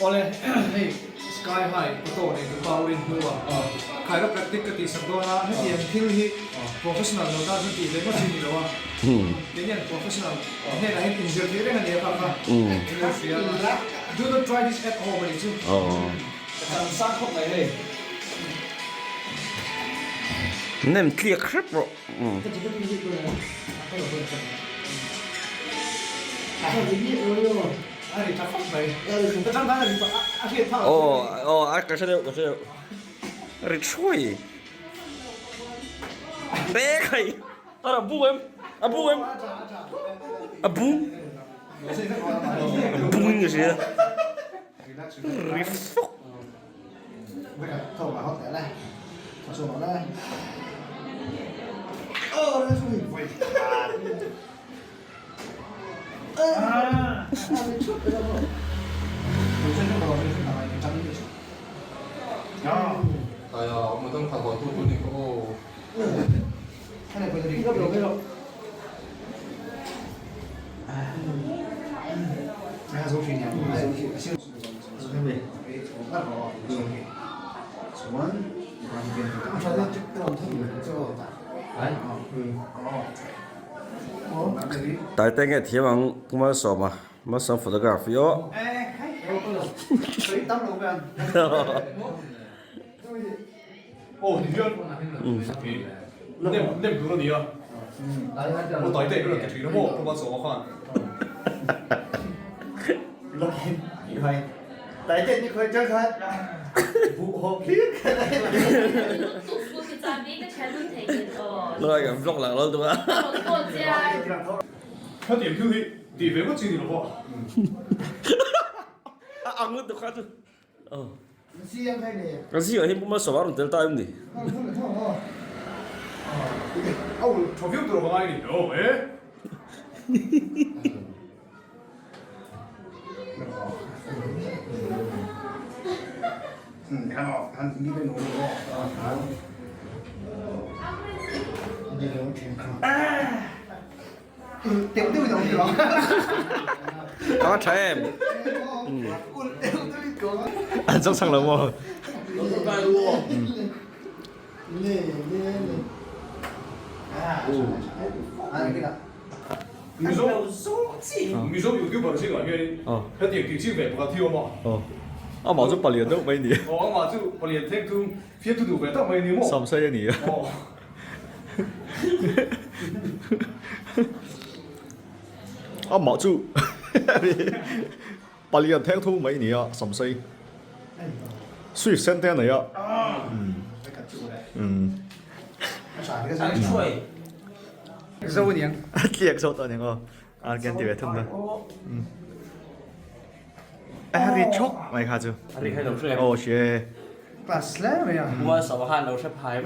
Awle, hei Sky High photo nei tupa u rin hnuah chiropractic ka tihsak dawn a, hetiang thil hi professional lo tan chuan tih ve ngawt chi ni lo a, keini an professional hnenah hian inzir theih reng a ni a kha kha in lo hria a, do not try this at home a nih chu. Ka chan sang khawp mai hei. Nem tliak hrep rawh. Aw aw ka hre deuh ka hre deuh ri thuai te khai a bu em a bu em a bu a bu in ka hria ri fawk. Taite nge thiam ang Pu Malsawma, Malsawm photography aw. Lai kan vlog lang lo tuk a. A ang lutuk kha chu. Ka zingah hian Pu Malsawma a rawn tel ta em ni? Ka tha em? An chang chang lo maw? Mizo YouTuber zingah hianin hetiang tih ching ve pakhat hi a awm a. Amah chu palian deuh mai a ni. Aw, amah chu palian theng thung fiamthu duh ve tak mai a ni maw? Samsei a ni a. Amah chu palian theng thung mai a ni a, samsei. Swift sen te a nei a. A tliak zawk tawh a ni ang aw. A kan ti ve thung ta. A ri chawk mai kha chu. A ri kha lo hre. Aw hre. Class hle mai a. Mualsawma khan lo hre phai.